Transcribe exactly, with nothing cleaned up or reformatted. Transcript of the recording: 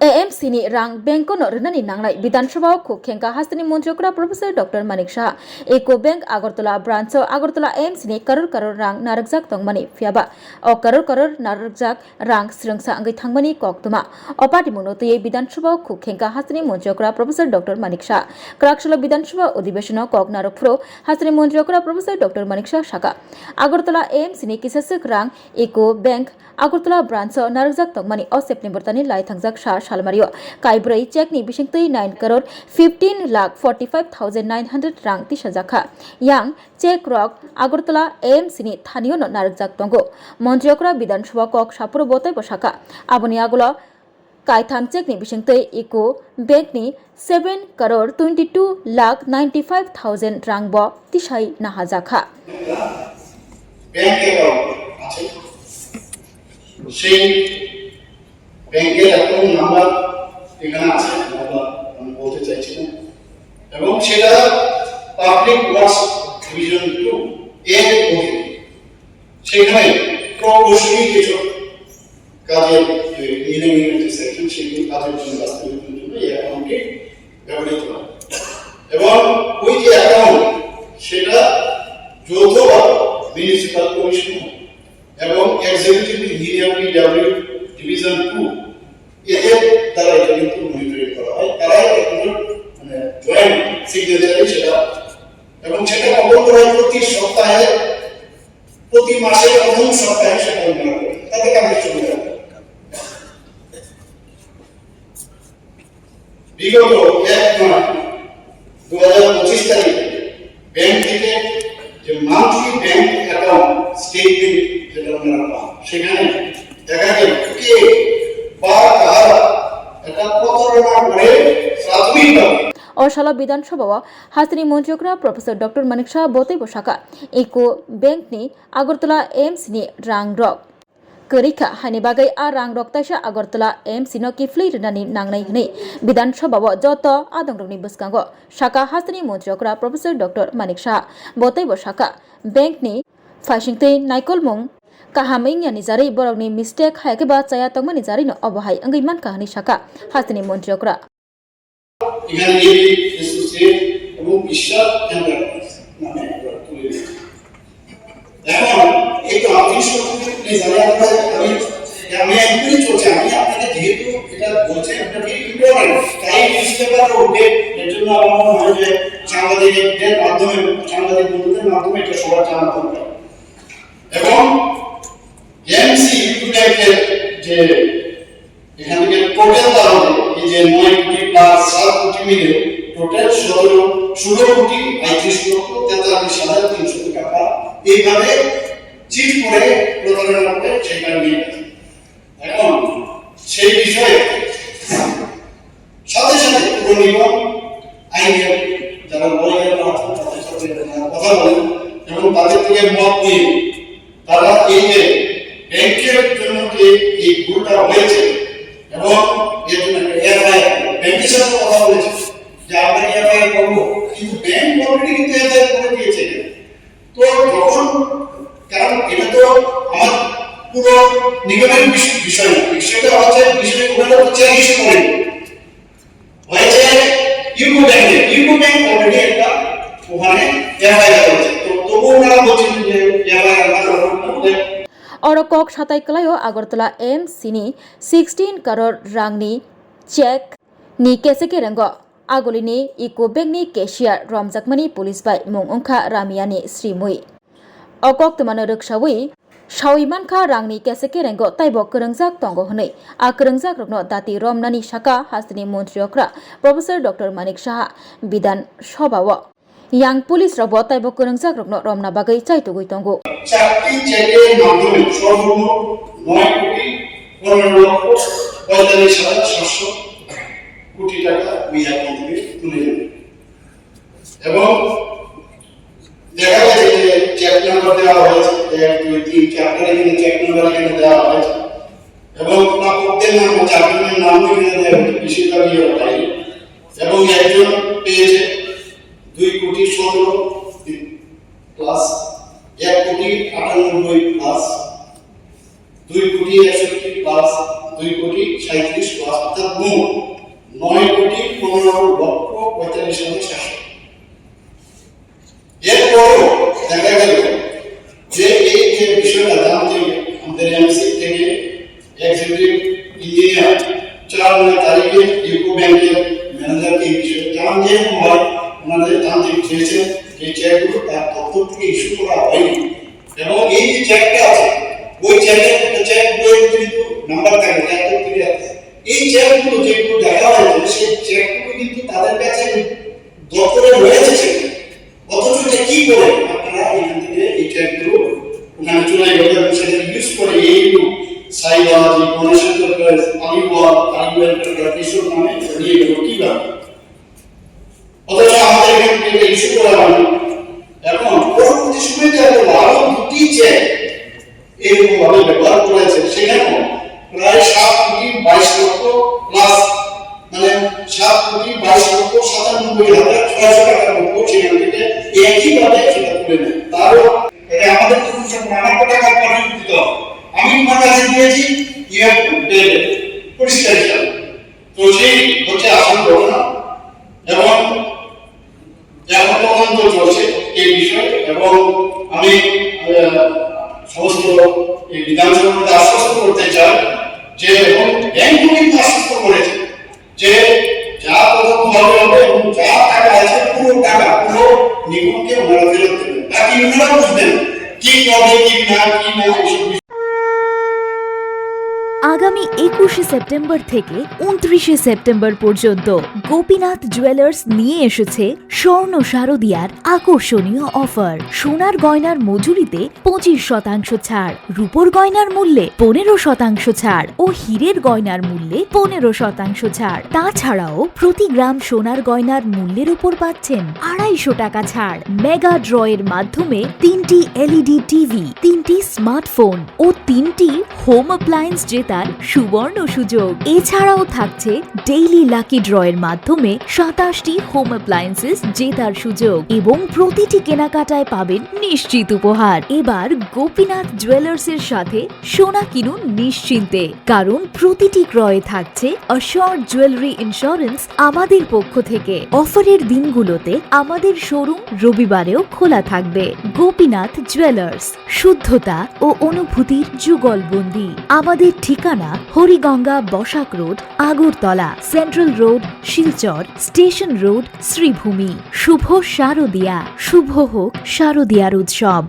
A M C ni rang bank no rwnani nangnai Bidhan Sabha o khuk khengkha hasteni Montri okra Professor Doctor Manik Saha. Eco Bank Agartala branch o Agartala A M C ni karor karor rang narwkjak tongmani, phiyaba o karor karor narwkjak rang srwngsa wngwi thangmani koktwma. O patimungno twiwi Bidhan Sabha o khuk khengkha hasteni Montri okra Professor Doctor Manik Saha. Kwraksalo Bidhan Sabha odibeshono kok narwk phuru hasteni Montri okra Professor Doctor Manik Saha sakha, Agartala A M C ni kisaswk rang Eco Bank Agartala branch o narwkjak tongmani o September tani lai thangjak sa salmario kaibrwi check ni bisingtwi nine crore fifteen lakh forty five thousand nine hundred rang tisajakha. Yang check rok Agartala A M C ni thanio no narwkjak tongo. Montri okra Bidhan Sabha kok saphuru bo teibo sakha, aboni agulo kaitham check ni bisingtwi Eco Bank ni seven crore twenty two lakh ninety five thousand rang bo tisai nahajakha. Bank account আছে, সেই ব্যাংকের account number এখানে আছে, নাম্বার আমি বলতে চাইছি না। এবং সেটা পাবলিক ওয়ার্কস ডিভিশন টু এর অধীনে। সেখানে প্রকৌশলী কিছু কাজের, যে ইঞ্জিনিয়ারিং যে সেকশন, সেগুলো কাজের জন্য, বাস্তবায়নের জন্য এই অ্যাকাউন্টটি ব্যবহৃত হয়। এবং ওই যে অ্যাকাউন্ট, সেটা যৌথভাবে মিউনিসিপ্যাল কমিশন এবং executive engineer PWD division two এদের দ্বারা এটা কিন্তু মনিটরিং করা হয়। তারাই কিন্তু, মানে, জয়েন্ট সিগনেচারে সেটা, এবং সেটা কখন করা হয়? প্রতি সপ্তাহে, প্রতি মাসে, প্রথম সপ্তাহে সেটা করা হয়। তাতে কাজের সুবিধা হয়। বিগত এক নয় দু হাজার পঁচিশ তারিখে ব্যাংক থেকে যে মান্থলি ব্যাংক অ্যাকাউন্ট স্টেটমেন্ট যেটা আপনারা পান, সেখানে দেখা গেল কে বা কারা এটা প্রতারণা করে প্রাথমিকভাবে। O salo Bidhan Sabha o hasteni Montri okra Professor Doctor Manik Saha bo teibo sakha, Eco Bank ni Agartala A M C ni rang rok kwrwi kha, haini bagwi a rang rok taisa Agartala A M C no kiphilwi rwnani nangnai hwnwi Bidhan Sabha o joto adongrokni bwskango sakha hasteni Montri okra Professor Doctor Manik Saha. Bo teibo sakha, bank ni phaisingtwi naikolmung kaham wngya ni jarwi borokni mistake, hai khe ba chaya tongmani jarwi no obo hai wngwi mankha hwnwi sakha hasteni Montri okra. এখানে এসোসিয়েট এবং বিশ্বাস এন্টারপ্রাইজ নামে আমরা তুলে দিই। এখন এই তো আর্থিক সংস্কৃতি নিয়ে জানি আপনারা, আমি, আমি একদমই চলছে, আমি আপনাকে যেহেতু এটা বলছি, এটা ভেরি ইম্পর্টেন্ট, তাই নিউজ পেপারে উঠে, এর জন্য আমার মনে হয় যে সাংবাদিকদের মাধ্যমে, সাংবাদিক বন্ধুদের মাধ্যমে এটা সবার জানা দরকার। এবং এমসি ইউনাইটেড যে এখান থেকে টোটাল তাহলে এই যে নয় কোটি প্লাস সাত কোটি মিলে টোটাল সতেরো, ষোলো কোটি পঁয়ত্রিশ লক্ষ তেতাল্লিশ হাজার তিনশো টাকা এইভাবে চিট করে প্রতারণা করে সেটা নিয়ে গেছে। এখন সেই বিষয়ে সাথে সাথে পুরো নিগম আইনের যারা লয়াররা আছেন তাদের সাথে কথা বলেন এবং তাদের থেকে মত নিয়ে তারা এই যে ব্যাংকের জন্য যে এই ভুলটা হয়েছে এবং এর জন্য একটা এফআইআর, ব্যাংকের সাথে কথা বলেছে যে আমরা এফআইআর করবো, কিন্তু ব্যাংক অলরেডি কিন্তু এফআইআর করে দিয়েছে। তো যখন, কারণ এটা তো আমার পুরো নিগমের বিষ-, বিষয় না, বিষয়টা হচ্ছে বিষয় ওখানে তো চেঞ্জ করে হয়েছে ইউকো ব্যাংকে, ইউকো ব্যাংক অলরেডি একটা ওখানে এফআইআর করেছে। তো তবুও ওনারা বলছেন যে এফআইআর না করার কারণে Oro kok satai kwlaio Agartala M C ni sixteen crore rangni check ni kese kerengo agulini Eco Bank ni cashier romjakmani police bai mung wngkha Ramiyani Srimui. O koktwmano rwksawi sawi mankha rangni kese kerengo taibo kwrwngjak tongo hwnwi. A kwrwngjakrokno dati romnani saka hasteni montri okra Professor Doctor Manik Saha Bidhan Sabha o. Yang police rokbo taibo kwrwngjakrokno romna bagwi chaitugwi tongo. চারটি চেকের মাধ্যমে সর্বমোট নয় কোটি পনেরো লক্ষ পঁয়তাল্লিশ হাজার সাতশো কোটি টাকা ওই অ্যাকাউন্ট থেকে তুলে নেবে। এবং দেখা গেছে যে চেক নাম্বার দেওয়া হয়েছে, এক, দুই, তিন, চারটার এখানে চেক নাম্বার এখানে দেওয়া হয়েছে। এবং প্রাপকদের নাম, চারজনের নামও এখানে দেওয়া হয়েছে, বেশিরভাগই এরা বাইরে। এবং একজন পেয়েছে দুই কোটি সতেরো প্লাস, এক কোটি আটানব্বই প্লাস, দুই কোটি একষট্টি প্লাস, নয় কোটি সাঁইত্রিশ লাখ, অর্থাৎ মোট নয় কোটি পনেরো লক্ষ পঁয়তাল্লিশ হাজার চারশো। এরপরও দেখা গেল যে এই যে বিষয়টা জানতে আমাদের এমসি থেকে এক্সিকিউটিভ ইঞ্জিনিয়ার চার নয় তারিখে ইউকো ব্যাংকের ম্যানেজারকে এই বিষয়ে জানান, যেহেতু হয় ওনাদের জানতে চেয়েছেন যে চেকগুলো তার দপ্তর থেকে ইস্যু করা হয়নি, এবং এই যে চেকটা আছে, ওই চেকের একটা চেক বইয়ের কিন্তু নাম্বার থাকে, চেক বই থেকে আছে। এই চেকগুলো যেগুলো দেখা হয়েছে, সেই চেকগুলো কিন্তু তাদের কাছে দপ্তরে রয়েছে সেটা। অথচ এটা কি করে আপনারা এখান থেকে এই চেকগুলো ওখানে চলে গেল এবং সেটা ইউজ করে এই সাইবার, গণেশ এন্টারপ্রাইজ, আলিওয়াল, আলিওয়াল এন্টারপ্রাইজ, এইসব নামে নিয়ে গেল কিভাবে? অথচ আমাদের এখান থেকে ইস্যু করা হয়নি। এখন পরবর্তী সময়তে এত বারো দুটি চেক এইরকম ভাবে ব্যবহার করেছে, সেখানেও প্রায় সাত কোটি বাইশ লক্ষ প্লাস, মানে সাত কোটি বাইশ লক্ষ সাতানব্বই হাজার ছয়শো টাকার মতো সেখান থেকে একইভাবে সেটা তুলে নেয়। তারও এটা আমাদের তো কিছু প্রমাণ টাকা পাঠিয়ে দিতে হবে। আমি তোমার কাছে দিয়েছি, ইউ হ্যাভ টু পে, পরিষ্কার হিসাবে। তো সেই হচ্ছে আসল ঘটনা। এবং এখন তদন্ত চলছে এই বিষয়ে এবং আমি, আহ, সমস্ত এই বিধানসভাকে আশ্বস্ত করতে চাই যে, এবং ব্যাংকও কিন্তু আশ্বস্ত করেছে যে যা তদন্ত হবে হবে এবং যা টাকা আছে পুরো টাকা পুরো নিগমকে ওনারা ফেরত দেবেন। বাকি ওনারা বুঝবেন কি হবে কি না, কি না, এইসব বিষয়ে। আগামী একুশে সেপ্টেম্বর থেকে ঊনত্রিশে সেপ্টেম্বর পর্যন্ত গোপীনাথ জুয়েলার্স নিয়ে এসেছে স্বর্ণ শারদিয়ার আকর্ষণীয় অফার। সোনার গয়নার মজুরিতে পঁচিশ শতাংশ ছাড়, রূপোর গয়নার মূল্যে পনেরো শতাংশ ছাড় ও হীরের গয়নার মূল্যে পনেরো শতাংশ ছাড়। তাছাড়াও প্রতি গ্রাম সোনার গয়নার মূল্যের উপর পাচ্ছেন আড়াইশো টাকা ছাড়। মেগা ড্র এর মাধ্যমে তিনটি এলইডি টিভি, তিনটি স্মার্টফোন ও তিনটি হোম অ্যাপ্লায়েন্স জেতার সুবর্ণ সুযোগ। এছাড়াও থাকছে ডেইলি লাকি ড্র এর মাধ্যমে সাতাশটি হোম অ্যাপ্লায়েন্সেস জেতার সুযোগ এবং প্রতিটি কেনাকাটায় পাবেন নিশ্চিত উপহার। এবার গোপীনাথ জুয়েলার্স এর সাথে সোনা কিনুন নিশ্চিন্তে, কারণ প্রতিটি ক্রয়ে থাকছে অ্যাসিওরড জুয়েলারি ইন্স্যুরেন্স আমাদের পক্ষ থেকে। অফারের দিনগুলোতে আমাদের শোরুম রবিবারেও খোলা থাকবে। গোপীনাথ জুয়েলার্স, শুদ্ধতা ও অনুভূতির যুগলবন্দি। আমাদের ঠিকানা Hariganga Basak road, Agartala, central road, Silchar, station road, Sribhumi. শুভ শারদিয়া, শুভ হোক শারদিয়ার উৎসব।